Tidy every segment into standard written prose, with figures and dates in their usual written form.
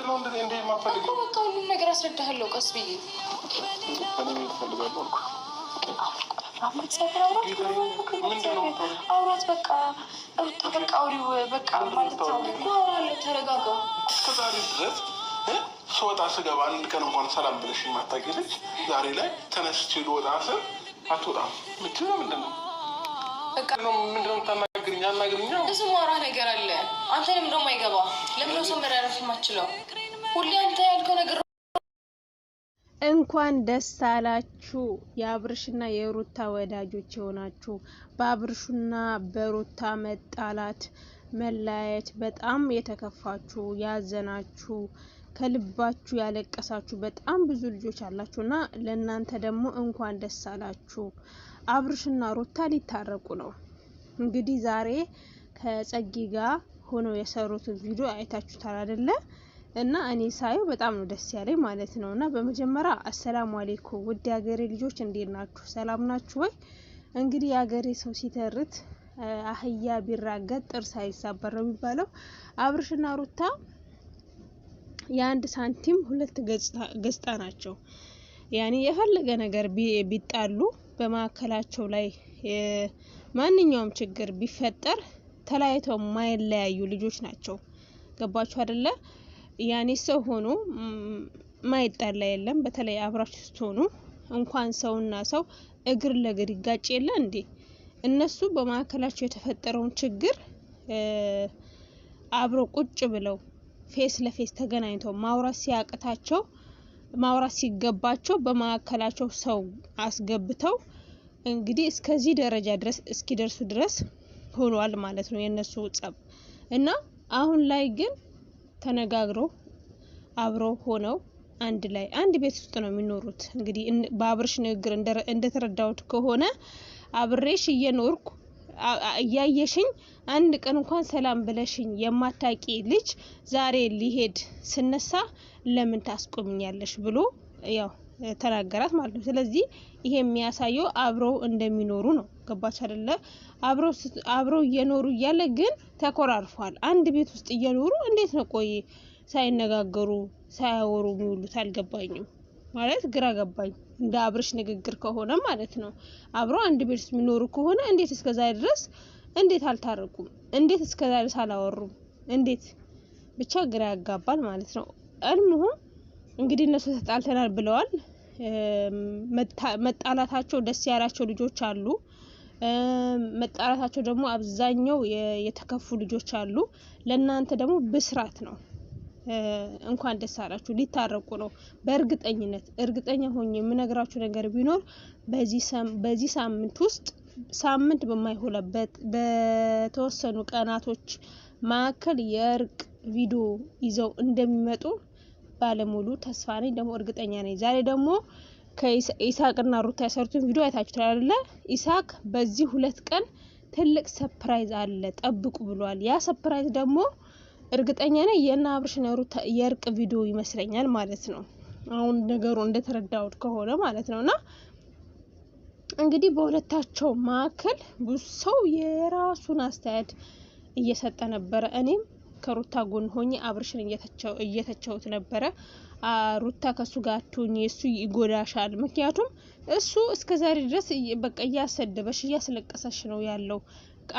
ነው እንደዚህ እንደ እኮ በቃ ሁሉም ነገር አስረዳሃለሁ ቀስ ብዬ። አውራት በቃ ሩታ በቃ አውሪው በቃ ማለት ነው እኮ አወራለሁ። ተረጋጋ። እስከ ዛሬ ድረስ ስወጣ ስገባ አንድ ቀን እንኳን ሰላም ብለሽ የማታውቂ ልጅ ዛሬ ላይ ተነስቼ ልወጣ ስል አትወጣም የምትይው ምንድን ነው? ምንድን ነው የምታናግሪኝ? አናግሪኝ። ብዙ ማውራት ነገር አለ። አንተንም ደግሞ አይገባ። ለምን ሰው መራረፍ የማችለው? ሁሌ አንተ ያልከው ነገር። እንኳን ደስ አላችሁ የአብርሽና የሩታ ወዳጆች የሆናችሁ፣ በአብርሽና በሩታ መጣላት መለያየት በጣም የተከፋችሁ፣ ያዘናችሁ፣ ከልባችሁ ያለቀሳችሁ በጣም ብዙ ልጆች አላችሁና ለእናንተ ደግሞ እንኳን ደስ አላችሁ። አብርሽና ሩታ ሊታረቁ ነው። እንግዲህ ዛሬ ከጸጊ ጋር ሆነው የሰሩትን ቪዲዮ አይታችሁታል አይደለ? እና እኔ ሳየው በጣም ነው ደስ ያለኝ ማለት ነው። እና በመጀመሪያ አሰላሙ አሌይኩም ውድ የሀገሬ ልጆች፣ እንዴት ናችሁ? ሰላም ናችሁ ወይ? እንግዲህ የሀገሬ ሰው ሲተርት አህያ ቢራገጥ ጥርስ አይሳበር ነው የሚባለው። አብርሽና ሩታ የአንድ ሳንቲም ሁለት ገጽታ ናቸው። ያኔ የፈለገ ነገር ቢጣሉ፣ በመካከላቸው ላይ ማንኛውም ችግር ቢፈጠር ተለያይተው የማይለያዩ ልጆች ናቸው። ገባችሁ አይደለ? ያኔ ሰው ሆኖ ማይጣላ የለም። በተለይ አብራችሁ ስትሆኑ እንኳን ሰውና ሰው እግር ለእግር ይጋጭ የለ እንዴ? እነሱ በመካከላቸው የተፈጠረውን ችግር አብሮ ቁጭ ብለው face ለ face ተገናኝተው ማውራት ሲያቅታቸው፣ ማውራት ሲገባቸው በመካከላቸው ሰው አስገብተው እንግዲህ እስከዚህ ደረጃ ድረስ እስኪደርሱ ድረስ ሆኗል ማለት ነው የእነሱ ጸብ። እና አሁን ላይ ግን ተነጋግረው አብረው ሆነው አንድ ላይ አንድ ቤት ውስጥ ነው የሚኖሩት። እንግዲህ በአብርሽ ንግግር እንደተረዳሁት ከሆነ አብሬሽ እየኖርኩ እያየሽኝ አንድ ቀን እንኳን ሰላም ብለሽኝ የማታቂ ልጅ ዛሬ ሊሄድ ስነሳ ለምን ታስቆምኛለሽ ብሎ ያው ተናገራት ማለት ነው። ስለዚህ ይሄ የሚያሳየው አብረው እንደሚኖሩ ነው። ገባች አይደለ? አብረው እየኖሩ እያለ ግን ተኮራርፏል። አንድ ቤት ውስጥ እየኖሩ እንዴት ነው ቆይ ሳይነጋገሩ ሳያወሩ የሚውሉት? አልገባኝም። ማለት ግራ ገባኝ። እንደ አብርሽ ንግግር ከሆነ ማለት ነው። አብረው አንድ ቤት ውስጥ የሚኖሩ ከሆነ እንዴት እስከዛ ድረስ እንዴት አልታረቁም? እንዴት እስከዛ ድረስ አላወሩም? እንዴት ብቻ ግራ ያጋባል ማለት ነው። አልሙሁም እንግዲህ እነሱ ተጣልተናል ብለዋል። መጣላታቸው ደስ ያላቸው ልጆች አሉ። መጣላታቸው ደግሞ አብዛኛው የተከፉ ልጆች አሉ። ለእናንተ ደግሞ ብስራት ነው። እንኳን ደስ አላችሁ፣ ሊታረቁ ነው። በእርግጠኝነት እርግጠኛ ሆኜ የምነግራችሁ ነገር ቢኖር በዚህ ሳምንት ውስጥ፣ ሳምንት በማይሆንበት በተወሰኑ ቀናቶች መካከል የእርቅ ቪዲዮ ይዘው እንደሚመጡ ባለሙሉ ተስፋ ነኝ፣ ደግሞ እርግጠኛ ነኝ። ዛሬ ደግሞ ከኢሳቅና ሩታ የሰሩትን ቪዲዮ አይታችኋል አይደለ? ኢሳቅ በዚህ 2 ቀን ትልቅ surprise አለ ጠብቁ ብሏል። ያ surprise ደግሞ እርግጠኛ ነኝ የእነ አብርሽና ሩታ የእርቅ ቪዲዮ ይመስለኛል ማለት ነው። አሁን ነገሩ እንደተረዳሁት ከሆነ ማለት ነው። እና እንግዲህ በሁለታቸው መካከል ብዙ ሰው የራሱን አስተያየት እየሰጠ ነበረ። እኔም ከሩታ ጎን ሆኜ አብርሽን እየተቸውት ነበረ። ሩታ ከእሱ ጋር አትሁኝ፣ እሱ ይጎዳሻል። ምክንያቱም እሱ እስከ ዛሬ ድረስ በቃ እያሰደበሽ እያስለቀሰሽ ነው ያለው።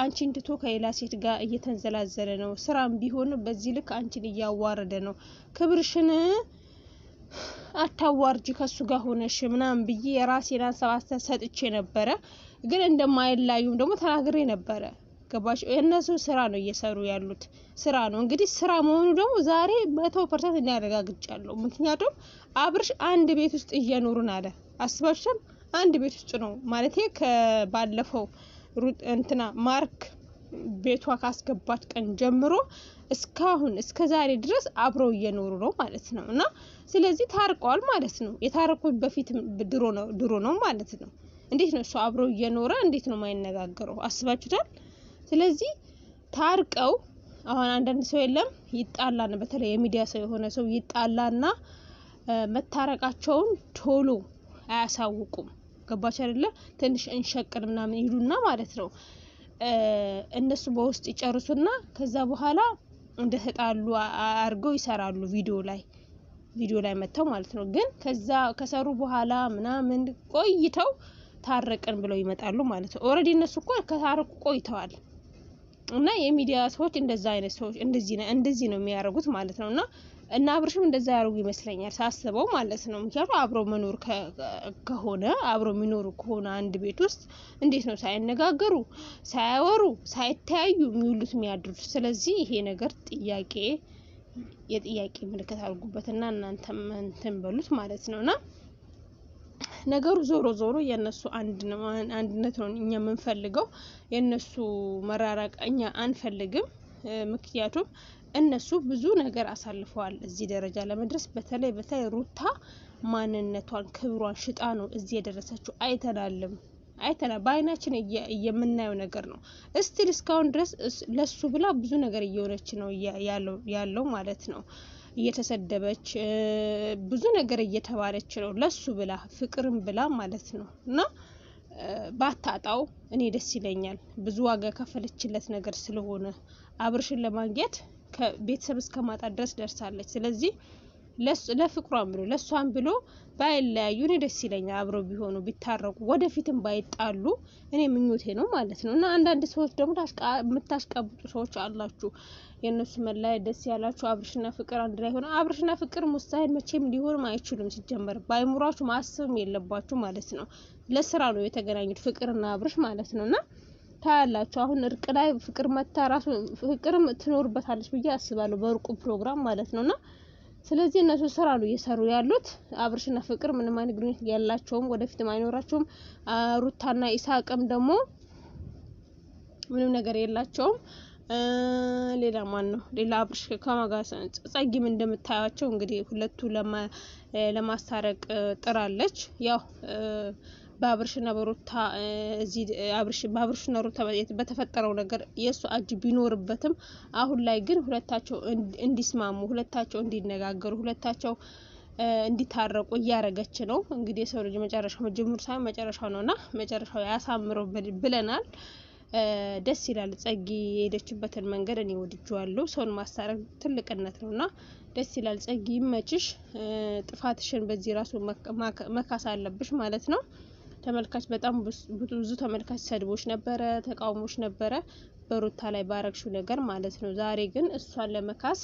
አንቺን ትቶ ከሌላ ሴት ጋር እየተንዘላዘለ ነው። ስራም ቢሆን በዚህ ልክ አንቺን እያዋረደ ነው። ክብርሽን አታዋርጂ ከሱ ጋር ሆነሽ ምናምን ብዬ የራሴን ሀሳብ ሰጥቼ ነበረ። ግን እንደማይላዩም ደግሞ ተናግሬ ነበረ። ገባሽ? የእነሱ ስራ ነው እየሰሩ ያሉት ስራ ነው። እንግዲህ ስራ መሆኑ ደግሞ ዛሬ 100% እንዲያረጋግጫለሁ። ምክንያቱም አብርሽ አንድ ቤት ውስጥ እየኖሩን አለ። አስባችሁታል? አንድ ቤት ውስጥ ነው ማለት ከባለፈው እንትና ማርክ ቤቷ ካስገባት ቀን ጀምሮ እስካሁን እስከ ዛሬ ድረስ አብረው እየኖሩ ነው ማለት ነው። እና ስለዚህ ታርቀዋል ማለት ነው። የታረቁት በፊት ድሮ ነው፣ ድሮ ነው ማለት ነው። እንዴት ነው እሱ አብረው እየኖረ እንዴት ነው የማይነጋገረው? አስባችሁታል? ስለዚህ ታርቀው አሁን አንዳንድ ሰው የለም ይጣላና፣ በተለይ የሚዲያ ሰው የሆነ ሰው ይጣላና መታረቃቸውን ቶሎ አያሳውቁም። ገባች አይደለ? ትንሽ እንሸቅል ምናምን ይሉና ማለት ነው። እነሱ በውስጥ ይጨርሱና ከዛ በኋላ እንደተጣሉ አድርገው ይሰራሉ ቪዲዮ ላይ መጥተው ማለት ነው። ግን ከዛ ከሰሩ በኋላ ምናምን ቆይተው ታረቅን ብለው ይመጣሉ ማለት ነው። Already እነሱ እኮ ከታረቁ ቆይተዋል። እና የሚዲያ ሰዎች እንደዛ አይነት ሰዎች እንደዚህ ነው የሚያደርጉት ማለት ነው። እና አብርሽም እንደዛ ያደርጉ ይመስለኛል ሳስበው ማለት ነው። ምክንያቱም አብሮ መኖር ከሆነ፣ አብሮ የሚኖሩ ከሆነ አንድ ቤት ውስጥ እንዴት ነው ሳይነጋገሩ፣ ሳያወሩ፣ ሳይተያዩ የሚውሉት የሚያድሩት? ስለዚህ ይሄ ነገር ጥያቄ የጥያቄ ምልክት አድርጉበትና እናንተም እንትን በሉት ማለት ነው። እና ነገሩ ዞሮ ዞሮ የእነሱ አንድነት ነው እኛ የምንፈልገው። የእነሱ መራራቅ እኛ አንፈልግም። ምክንያቱም እነሱ ብዙ ነገር አሳልፈዋል እዚህ ደረጃ ለመድረስ። በተለይ በተለይ ሩታ ማንነቷን ክብሯን ሽጣ ነው እዚህ የደረሰችው። አይተናልም፣ አይተናል፣ በአይናችን የምናየው ነገር ነው። Still እስካሁን ድረስ ለሱ ብላ ብዙ ነገር እየሆነች ነው ያለው ማለት ነው። እየተሰደበች፣ ብዙ ነገር እየተባለች ነው ለሱ ብላ፣ ፍቅርም ብላ ማለት ነው። እና ባታጣው እኔ ደስ ይለኛል። ብዙ ዋጋ የከፈለችለት ነገር ስለሆነ አብርሽን ለማግኘት ከቤተሰብ እስከ ማጣት ድረስ ደርሳለች። ስለዚህ ለፍቅሯን ብሎ፣ ለእሷን ብሎ ባይለያዩ እኔ ደስ ይለኛል። አብረው ቢሆኑ፣ ቢታረቁ፣ ወደፊትም ባይጣሉ እኔ ምኞቴ ነው ማለት ነው። እና አንዳንድ ሰዎች ደግሞ የምታሽቀብጡ ሰዎች አላችሁ። የእነሱ መለያየት ደስ ያላችሁ፣ አብርሽና ፍቅር አንድ ላይ ሆነ፣ አብርሽና ፍቅር مستحيل፣ መቼም ሊሆንም አይችሉም። ሲጀመር በአይምሯችሁ ማሰብም የለባችሁ ማለት ነው። ለስራ ነው የተገናኙት ፍቅርና አብርሽ ማለት ነው። እና ታያላችሁ አሁን እርቅ ላይ ፍቅር መታ ራሱ ፍቅርም ትኖርበታለች ብዬ አስባለሁ በእርቁ ፕሮግራም ማለት ነው። እና ስለዚህ እነሱ ስራ ነው እየሰሩ ያሉት። አብርሽና ፍቅር ምንም አይነት ግንኙነት ያላቸውም፣ ወደፊትም አይኖራቸውም። ሩታና ኢሳቅም ደግሞ ምንም ነገር የላቸውም። ሌላ ማን ነው? ሌላ አብርሽ ከማጋ ጸጊም እንደምታያቸው እንግዲህ ሁለቱ ለማስታረቅ ጥራለች። ያው በአብርሽና በሩታ እዚህ አብርሽ በአብርሽና ሩታ በተፈጠረው ነገር የእሱ እጅ ቢኖርበትም አሁን ላይ ግን ሁለታቸው እንዲስማሙ፣ ሁለታቸው እንዲነጋገሩ፣ ሁለታቸው እንዲታረቁ እያረገች ነው። እንግዲህ የሰው ልጅ መጨረሻው መጀመሩ ሳይሆን መጨረሻው ነውና መጨረሻው ያሳምረው ብለናል። ደስ ይላል። ጸጊ የሄደችበትን መንገድ እኔ ወድጄዋለሁ። ሰውን ማስታረቅ ትልቅነት ነውና ደስ ይላል። ጸጊ ይመችሽ። ጥፋትሽን በዚህ ራሱ መካስ አለብሽ ማለት ነው። ተመልካች በጣም ብዙ ተመልካች ሰድቦች ነበረ፣ ተቃውሞች ነበረ በሩታ ላይ ባረግሽው ነገር ማለት ነው። ዛሬ ግን እሷን ለመካስ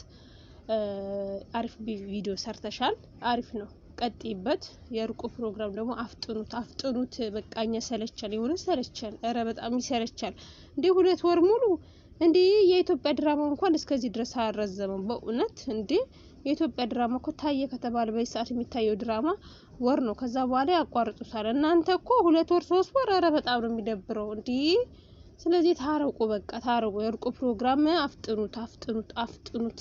አሪፍ ቪዲዮ ሰርተሻል። አሪፍ ነው። ቀጥይበት። የእርቁ ፕሮግራም ደግሞ አፍጥኑት፣ አፍጥኑት። በቃ እኛ ሰለቸን፣ የሆነ ሰለቸን። ኧረ በጣም ይሰለቻል እንዴ! 2 ወር ሙሉ እንዴ! የኢትዮጵያ ድራማ እንኳን እስከዚህ ድረስ አልረዘመም። በእውነት እንዴ! የኢትዮጵያ ድራማ እኮ ታየ ከተባለ በዚህ ሰዓት የሚታየው ድራማ ወር ነው። ከዛ በኋላ ያቋርጡታል። እናንተ እኮ 2 ወር፣ 3 ወር፣ ኧረ በጣም ነው የሚደብረው እንዴ! ስለዚህ ታረቁ፣ በቃ ታረቁ። የእርቁ ፕሮግራም አፍጥኑት፣ አፍጥኑት፣ አፍጥኑት።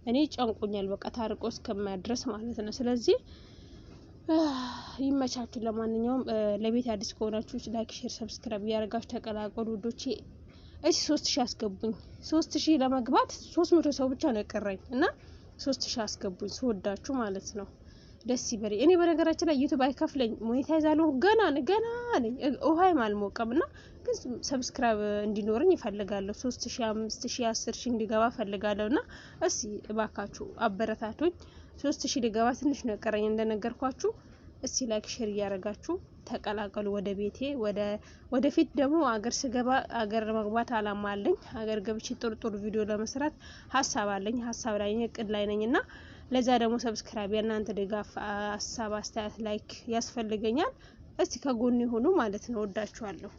እኔ ጨንቆኛል፣ በቃ ታርቆ እስከማያድረስ ማለት ነው። ስለዚህ ይመቻችሁ። ለማንኛውም ለቤት አዲስ ከሆናችሁ like፣ share፣ subscribe እያደረጋችሁ ተቀላቀሉ ውዶቼ። እሺ 3000 አስገቡኝ። 3000 ለመግባት 300 ሰው ብቻ ነው የቀረኝ እና 3000 አስገቡኝ ስወዳችሁ ማለት ነው። ደስ ይበለኝ። እኔ በነገራችን ላይ YouTube አይከፍለኝ፣ monetize አልሆንኩ፣ ገና ገና ነኝ፣ ውሃይም አልሞቀም እና ግን subscribe እንዲኖረኝ እፈልጋለሁ። 3000፣ 5000፣ 10,000 እንዲገባ እፈልጋለሁ እና እስቲ እባካችሁ አበረታቱኝ። 3000 ሊገባ ትንሽ ነው የቀረኝ እንደነገርኳችሁ። እስቲ like share እያደረጋችሁ ተቀላቀሉ ወደ ቤቴ። ወደፊት ደግሞ አገር ስገባ፣ አገር መግባት አላማ አለኝ። አገር ገብቼ ጥሩ ጥሩ ቪዲዮ ለመስራት ሀሳብ አለኝ። ሀሳብ ላይ እቅድ ላይ ነኝ እና ለዛ ደግሞ subscribe፣ የእናንተ ድጋፍ፣ ሀሳብ፣ አስተያየት፣ like ያስፈልገኛል። እስቲ ከጎን የሆኑ ማለት ነው። ወዳችኋለሁ።